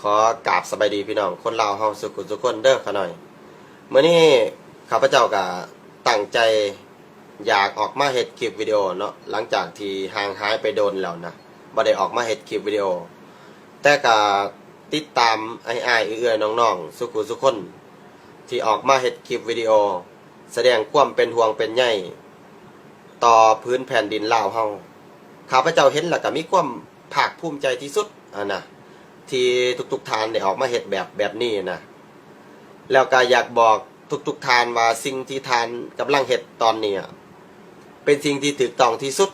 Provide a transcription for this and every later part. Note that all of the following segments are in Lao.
ຂໍກາບສະບາຍດີພີ່ນ້ອງຄົນລາວເຮົາສູ່ຜູ້ສູ່ຄົນເດີຂ້ານ້ອຍ. ມື້ນີ້ຂ້າພະເຈົ້າກະຕັ້ງໃຈຢາກອອກມາເຮັດຄລິບວິດີໂອເນາະ ຫຼັງຈາກທີ່ຫ່າງຫາຍໄປດົນແລ້ວນະ ບໍ່ໄດ້ອອກມາເຮັດຄລິບວິດີໂອ, ແຕ່ກະຕິດຕາມອ້າຍໆເອື້ອຍໆນ້ອງໆສູ່ຜູ້ສູ່ຄົນ ທີ່ອອກມາເຮັດຄລິບວິດີໂອ ສະແດງຄວາມເປັນຫ່ວງເປັນໃຍຕໍ່ຜືນແຜ່ນດິນລາວເຮົາ. ຂ້າພະເຈົ້າເຫັນແລ້ວກະມີຄວາມພາກພູມໃຈທີ່ສຸດຫັ້ນນະ ທີ່ທຸກໆທ່ານໄດ້ອອກມາເຮັດແບບ ແບບນີ້ນະ. ແລ້ວກະຢາກບອກທຸກໆທ່ານວ່າ ສິ່ງທີ່ທ່ານກຳລັງເຮັດຕອນນີ້ ເປັນສິ່ງທີ່ຖືກຕ້ອງທີ່ສຸດ,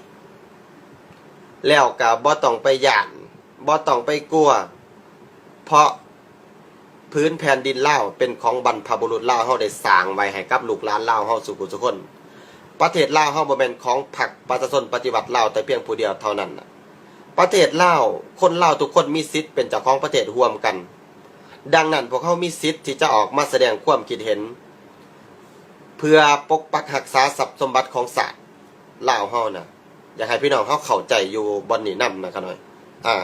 ແລ້ວກະບໍ່ຕ້ອງໄປຢ້ານ, ບໍ່ຕ້ອງໄປກົວ, ເພາະ ພື້ນແຜ່ນດິນລາວເປັນຂອງບັນພະບຸລຸດລາວເຮົາໄດ້ສ້າງໄວ້ໃຫ້ກັບລູກຫຼານລາວເຮົາສູ່ຜູ້ສູ່ຄົນ. ປະເທດລາວເຮົາບໍ່ແມ່ນຂອງພັກປະຊາຊົນປະຕິວັດລາວແຕ່ພຽງຜູ້ດຽວເທົ່ານັ້ນນະ. ປະເທດລາວ, ຄົນລາວທຸກຄົນມີສິດເປັນເຈົ້າຂອງປະເທດຮ່ວມກັນ. ດັ່ງນັ້ນ, ພວກເຮົາມີສິດທີ່ຈະອອກມາສະແດງຄວາມຄິດເຫັນ ເພື່ອປົກປັກຮັກສາຊັບສົມບັດຂອງຊາດລາວເຮົານະ. ຢາກໃຫ້ພີ່ນ້ອງເຮົາເຂົ້າໃຈຢູ່ບ່ອນນີ້ນຳນະຂ້ານ້ອຍ. ອາ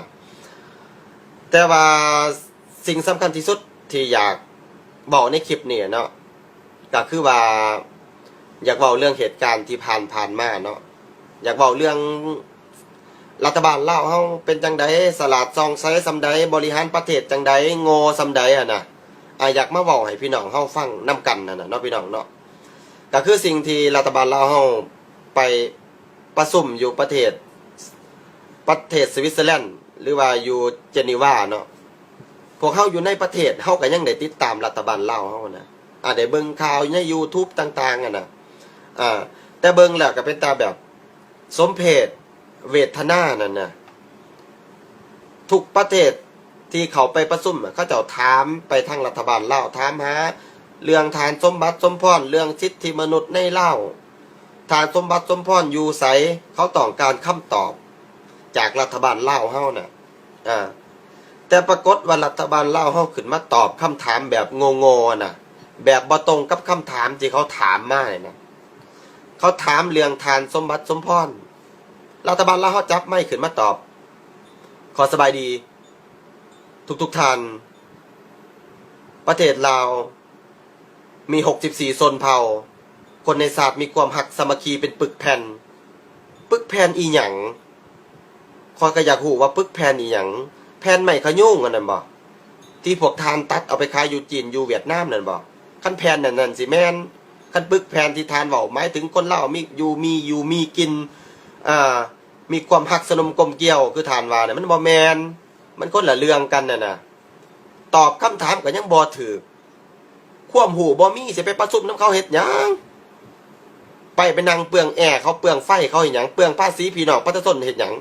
ແຕ່ວ່າສິ່ງສຳຄັນທີ່ສຸດທີ່ຢາກເວົ້າໃນຄລິບນີ້ເນາະ ກະຄືວ່າຢາກເວົ້າເລື່ອງເຫດການທີ່ຜ່ານ ຜ່ານມາເນາະ, ຢາກເວົ້າເລື່ອງລັດຖະບານລາວເຮົາເປັນຈັ່ງໃດ, ສະຫຼາດສ່ອງໃສສ່ຳໃດ, ບໍລິຫານປະເທດຈັ່ງໃດ, ໂງ່ສ່ຳໃດຫັ້ນນະ. ອາ ຢາກມາເວົ້າໃຫ້ພີ່ນ້ອງເຮົາຟັງນຳກັນຫັ້ນນະເນາະ ພີ່ນ້ອງເນາະ. ກະຄືສິ່ງທີ່ລັດຖະບານລາວເຮົາໄປ ປະຊຸມຢູ່ປະເທດ ປະເທດສະວິດເຊີແລນ ຫຼືວ່າຢູ່ເຈນີວາເນາະ. ພວກເຮົາຢູ່ໃນປະເທດ ເຮົາກະຍັງໄດ້ຕິດຕາມລັດຖະບານລາວເຮົານະ, ອາ ໄດ້ເບິ່ງຂ່າວໃນຢູທູບຕ່າງໆຫັ້ນນະ. ອາ ແຕ່ເບິ່ງແລ້ວກະເປັນຕາແບບສົມເພດເວດທະນານັ້ນນະ. ທຸກປະເທດທີ່ເຂົາໄປປະຊຸມ ເຂົາເຈົ້າຖາມໄປທາງລັດຖະບານລາວ, ຖາມຫາເລື່ອງທ່ານສົມບັດ ສົມພອນ, ເລື່ອງສິດທິມະນຸດໃນລາວ, ທ່ານສົມບັດ ສົມພອນຢູ່ໃສ, ເຂົາຕ້ອງການຄຳຕອບຈາກລັດຖະບານລາວເຮົານະ. ອາ ແຕ່ປາກົດວ່າລັດຖະບານລາວເຮົາຂຶ້ນມາຕອບຄຳຖາມແບບໂງ່ໆນະ, ແບບບໍ່ຕົງກັບຄຳຖາມທີ່ເຂົາຖາມມານີ້ນະ. ເຂົາຖາມເລື່ອງທ່ານສົມບັດ ສົມພອນ, ລັດຖະບານລາວເຮົາຈັບໄມຂຶ້ນມາຕອບ. ຂໍສະບາຍດີທຸກໆທ່ານ. ປະເທດລາວມີຫົກສິບສີ່ຊົນເຜົ່າ, ຄົນໃນຊາດມີຄວາມຮັກສາມັກຄີເປັນປຶກແຜ່ນ. ປຶກແຜ່ນອີ່ຫຍັງ? ຂ້ອຍກະຢາກຮູ້ວ່າປຶກແຜ່ນອີ່ຫຍັງ? ແຜ່ນໄມ້ຂະຍຸງອັນນັ້ນບໍ? ທີ່ພວກທ່ານຕັດເອົາໄປຂາຍຢູ່ຈີນ ຢູ່ຫວຽດນາມນັ້ນບໍ? ຄັນແຜ່ນອັນນັ້ນຊິແມ່ນ, ຄັນປຶກແຜ່ນທີ່ທ່ານເວົ້າ ໝາຍເຖິງຄົນລາວມີ ຢູ່ມີ ຢູ່ມີກິນ, ອາ ມີຄວາມຮັກສະໜົມກົມກຽວຄືທ່ານວ່ານະ, ມັນບໍ່ແມ່ນ, ມັນຄົນລະເລື່ອງກັນຫັ້ນນະ. ຕອບຄຳຖາມກະຍັງບໍ່ຖືກ, ຄວາມຮູ້ບໍ່ມີ, ຊິໄປປະຊຸມນຳເຂົາເຮັດຫຍັງ? ໄປ ໄປນັ່ງເປືອງແອເຂົາ, ເປືອງໄຟເຂົາເຮັດຫຍັງ? ເປືອງພາສີພີ່ນ້ອງປະຊາຊົນເຮັດຫຍັງ?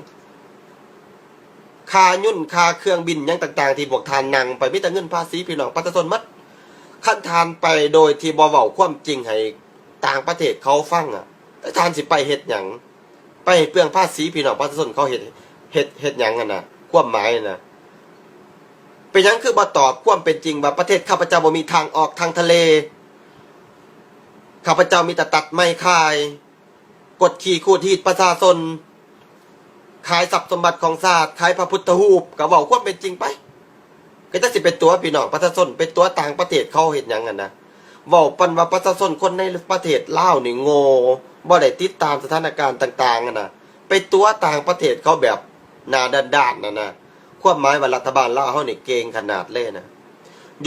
ຄ່າຍົນ ຄ່າເຄື່ອງບິນຫຍັງຕ່າງໆ ທີ່ພວກທ່ານນັ່ງໄປ ມີແຕ່ເງິນພາສີພີ່ນ້ອງປະຊາຊົນໝົດ. ຄັນທ່ານໄປໂດຍທີ່ບໍ່ເວົ້າຄວາມຈິງໃຫ້ຕ່າງປະເທດເຂົາຟັງອະ, ແລ້ວທ່ານຊິໄປເຮັດຫຍັງ? ໄປເປືອງພາສີພີ່ນ້ອງປະຊາຊົນເຂົາເຮັດ ເຮັດ ເຮັດຫຍັງຫັ້ນນະ? ຄວາມໝາຍນະ ເປັນຫຍັງຄືບໍ່ຕອບຄວາມເປັນຈິງວ່າ ປະເທດຂ້າພະເຈົ້າບໍ່ມີທາງອອກທາງທະເລ? ຂ້າພະເຈົ້າມີແຕ່ຕັດໄມ້ຂາຍ, ກົດຂີ່ຂູດຮີດປະຊາຊົນ, ຂາຍຊັບສົມບັດຂອງຊາດ, ຂາຍພະພຸດທະຮູບ, ກະເວົ້າຄວາມເປັນຈິງໄປ. ກະຈັກຊິໄປຕົວະພີ່ນ້ອງປະຊາຊົນ, ໄປຕົວະຕ່າງປະເທດເຂົາເຮັດຫຍັງຫັ້ນນະ? ເວົ້າປັນວ່າປະຊາຊົນຄົນໃນປະເທດລາວນີ້ໂງ່, ບໍ່ໄດ້ຕິດຕາມສະຖານະການຕ່າງໆຫັ້ນນະ, ໄປຕົວະຕ່າງປະເທດເຂົາແບບໜ້າດ້ານໆຫັ້ນນະ. ຄວາມໝາຍວ່າລັດຖະບານລາວເຮົານີ້ເກັ່ງຂະໜາດເລີຍນະ.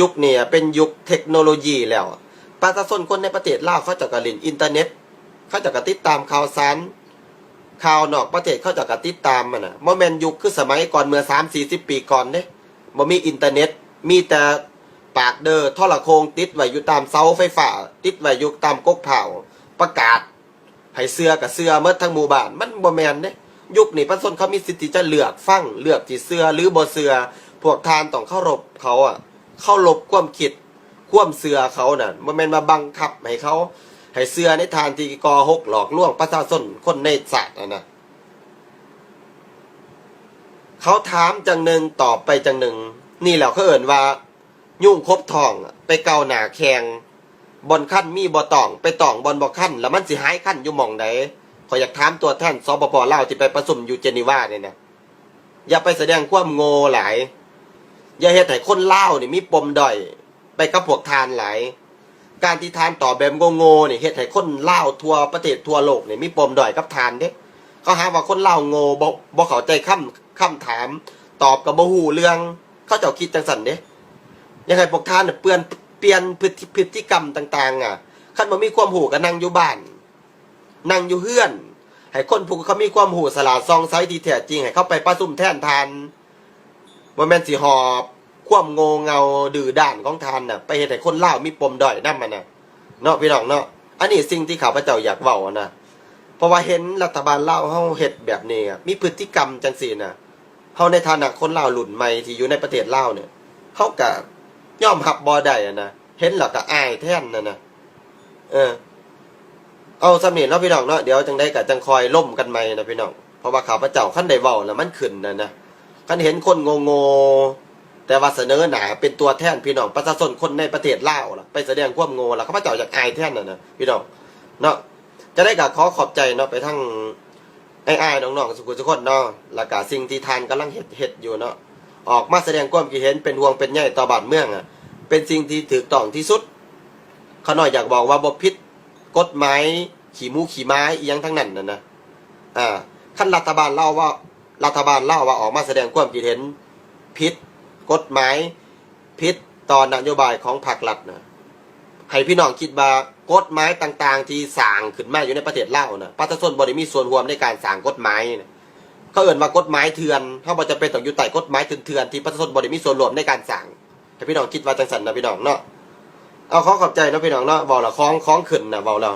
ຍຸກນີ້ເປັນຍຸກເທັກໂນໂລຢີແລ້ວ, ປະຊາຊົນຄົນໃນປະເທດລາວເຂົາເຈົ້າກະຫຼິ້ນອິນເຕີເນັດ, ເຂົາເຈົ້າກະຕິດຕາມຂ່າວສານ, ຂ່າວນອກປະເທດເຂົາເຈົ້າກະຕິດຕາມຫັ້ນນະ. ບໍ່ແມ່ນຍຸກຄືສະໄໝກ່ອນເມື່ອສາມສີ່ສິບປີກ່ອນເດ້. ບໍ່ມີອິນເຕີເນັດ, ມີແຕ່ປາກເດີໂທລະໂຄ່ງຕິດໄວ້ຢູ່ຕາມເສົາໄຟຟ້າ, ຕິດໄວ້ຢູ່ຕາມກົກພ້າວ, ປະກາດໃຫ້ເຊື່ອກະເຊື່ອໝົດທັງໝູ່ບ້ານ. ມັນບໍ່ແມ່ນເດ້. ຍຸກນີ້ປະຊາຊົນເຂົາມີສິດທີ່ຈະເລືອກຟັງ, ເລືອກທີ່ເຊື່ອ ຫຼື ບໍ່ເຊື່ອ. ພວກທ່ານຕ້ອງເຄົາລົບເຂົາອະ, ເຄົາລົບຄວາມຄິດ ຄວາມເຊື່ອເຂົານັ້ນ, ບໍ່ແມ່ນວ່າບັງຄັບໃຫ້ເຂົາ ໃຫ້ເຊື່ອໃນທ່ານທີ່ກໍ່ຫົກຫຼອກລວງປະຊາຊົນຄົນໃນຊາດຫັ້ນນະ. ເຂົາຖາມຈັ່ງໜຶ່ງ ຕອບໄປຈັ່ງໜຶ່ງ, ນີ້ແຫຼະເຂົາເອີ້ນວ່າຍຸງຄົບທ້ອງ ໄປເກົາໜ້າແຂ່ງ, ບ່ອນຄັນມີບໍ່ຕ້ອງ ໄປຕ້ອງບ່ອນບໍ່ຄັນ, ລະມັນຊິຫາຍຄັນຢູ່ໝ່ອງໃດ? ຂ້ອຍຢາກຖາມຕົວແທນ ສປປ ລາວ ທີ່ໄປປະຊຸມຢູ່ເຈນີວານີ້ນະ. ຢ່າໄປສະແດງຄວາມໂງ່ຫຼາຍ. ຢ່າເຮັດໃຫ້ຄົນລາວນີ້ມີປົມດ້ອຍໄປກັບພວກທ່ານຫຼາຍ. ການທີ່ທ່ານຕອບແບບໂງ່ໆນີ້ ເຮັດໃຫ້ຄົນລາວທົ່ວປະເທດທົ່ວໂລກນີ້ມີປົມດ້ອຍກັບທ່ານເດ້. ເຂົາຫາວ່າຄົນລາວໂງ່ ບໍ່ ບໍ່ເຂົ້າໃຈຄຳ ຄຳຖາມ, ຕອບກໍບໍ່ຮູ້ເລື່ອງ, ເຂົາເຈົ້າຄິດຈັ່ງຊັ້ນເດ້. ຢາກໃຫ້ພວກທ່ານເປື່ອນ ປ່ຽນພຶດ ພຶດຕິກຳຕ່າງໆ ອະ. ຄັນບໍ່ມີຄວາມຮູ້ກໍນັ່ງຢູ່ບ້ານ, ນັ່ງຢູ່ເຮືອນ, ໃຫ້ຄົນຜູ້ເຂົາມີຄວາມຮູ້ສະຫຼາດສ່ອງໃສທີ່ແທ້ຈິງ ໃຫ້ເຂົາໄປປະຊຸມແທນທ່ານ. ບໍ່ແມ່ນຊິຫອບຄວາມໂງ່ເຫງົາດື້ດ້ານຂອງທ່ານນະ ໄປເຮັດໃຫ້ຄົນລາວມີປົມດ້ອຍນຳຫັ້ນນະ ເນາະ ພີ່ນ້ອງເນາະ. ອັນນີ້ສິ່ງທີ່ຂ້າພະເຈົ້າຢາກເວົ້ານະ ເພາະວ່າເຫັນລັດຖະບານລາວເຮົາເຮັດແບບນີ້ ມີພຶດຕິກຳຈັ່ງຊີ້ນະ, ເຮົາໃນຖານະຄົນລາວລຸ້ນໃໝ່ທີ່ຢູ່ໃນປະເທດລາວນີ້ ເຮົາກະຍອມຮັບບໍ່ໄດ້ຫັ້ນນະ, ເຫັນແລ້ວກະອາຍແທນຫັ້ນນະ. ເອີ ເອົາສ່ຳນີ້ເນາະ ພີ່ນ້ອງເນາະ, ດຽວຈັ່ງໃດກໍຈັ່ງຄ່ອຍລົມກັນໃໝ່ນະ ພີ່ນ້ອງ. ເພາະວ່າຂ້າພະເຈົ້າຄັນໄດ້ເວົ້າແລ້ວມັນຂຶ້ນນະນະ, ຄັນເຫັນຄົນໂງ່ໆ ແຕ່ວ່າສະເໜີໜ້າເປັນຕົວແທນພີ່ນ້ອງປະຊາຊົນຄົນໃນປະເທດລາວລະ ໄປສະແດງຄວາມໂງ່ລະ ຂ້າພະເຈົ້າຢາກອາຍແທນນະນະ ພີ່ນ້ອງເນາະ. ຈັ່ງໃດກໍຂໍຂອບໃຈເນາະ ໄປທາງອ້າຍໆນ້ອງໆ ສຸຜູ້ສຸຄົນເນາະ, ແລ້ວກະສິ່ງທີ່ທ່ານກຳລັງເຮັດ ເຮັດຢູ່ເນາະ, ອອກມາສະແດງຄວາມຄິດເຫັນ ເປັນຫ່ວງເປັນໃຍຕໍ່ບ້ານເມືອງ ເປັນສິ່ງທີ່ຖືກຕ້ອງທີ່ສຸດ. ຂ້ານ້ອຍຢາກບອກວ່າບໍ່ຜິດກົດໝາຍຂີ້ໝູຂີ້ໝາອີ່ຫຍັງທັງນັ້ນນະນະ. ອາ ຄັນລັດຖະບານລາວວ່າ ລັດຖະບານລາວວ່າອອກມາສະແດງຄວາມຄິດເຫັນຜິດກົດໝາຍ, ຜິດຕໍ່ນະໂຍບາຍຂອງພັກລັດນະ, ໃຫ້ພີ່ນ້ອງຄິດວ່າກົດໝາຍຕ່າງໆທີ່ສ້າງຂຶ້ນມາຢູ່ໃນປະເທດລາວນະ ປະຊາຊົນບໍ່ໄດ້ມີສ່ວນຮ່ວມໃນການສ້າງກົດໝາຍນະ. ເຂົາເອີ້ນວ່າກົດໝາຍເຖື່ອນ, ເຮົາບໍ່ຈຳເປັນຕ້ອງຢູ່ໃຕ້ກົດໝາຍເຖື່ອນໆທີ່ປະຊາຊົນບໍ່ໄດ້ມີສ່ວນຮ່ວມໃນການສ້າງ. ໃຫ້ພີ່ນ້ອງຄິດວ່າຈັ່ງຊັ້ນນະ ພີ່ນ້ອງເນາະ. ເອົາ ຂໍຂອບໃຈເນາະ ພີ່ນ້ອງເນາະ, ເວົ້າແລ້ວຂອງ ຂອງຂຶ້ນນະ ເວົ້າແລ້ວ